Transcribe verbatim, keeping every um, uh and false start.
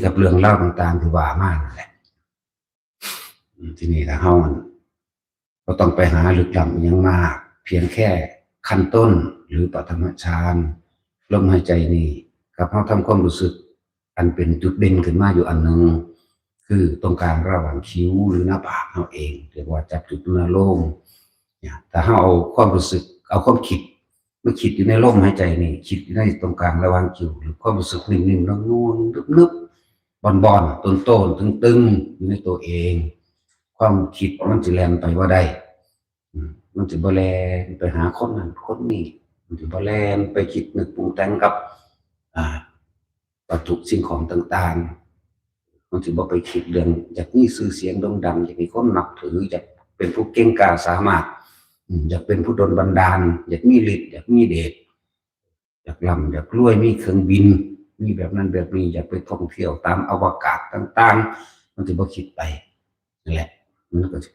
กับเรื่องราวต่างๆที่ว่ามานั่นแหละ อืม ทีนี้ถ้าเฮา ก็ต้องไปหาลึกล้ำอิหยังมาก เพียงแค่ขั้นต้นหรือปฐมฌาน ลมหายใจนี่ กับเฮาทำความรู้สึก อันเป็นจุดเด่นขึ้นมาอยู่อันหนึ่ง คือตรงกลางระหว่างคิ้วหรือหน้าผากเฮาเอง เรียกว่าจับจุดอนุโลม เนี่ย ถ้าเฮาเอาความรู้สึก เอาความคิดมาคิดอยู่ในลมหายใจนี่ คิดอยู่ในตรงกลางระหว่างคิ้ว หรือความรู้สึกนิ่มๆ นวลๆ นึบๆ บ่อนๆ โตนๆ ตึงๆ อยู่ในตัวเอง ความคิดมันสิแล่นไปบ่ได้ อืม มันสิบ่แล่นไปหาคนนั้นคนนี้ มันสิบ่แล่นไปคิดนึกปรุงแต่งกับ อ่า วัตถุสิ่งของต่างๆ มันสิบ่ไปคิดเรื่องอยากมีชื่อเสียงโด่งดัง อยากให้คนนับถือ อยากเป็นผู้เก่งกล้าสามารถ อืม อยากเป็นผู้โดนบันดาล อยากมีฤทธิ์ อยากมีเดช อยากร่ำ อยากรวย มีเครื่องบิน มีแบบนั้นแบบนี้ อยากไปท่องเที่ยวตามอวกาศต่างๆ มันสิบ่คิดไป นั่นแหละ มันก็สิ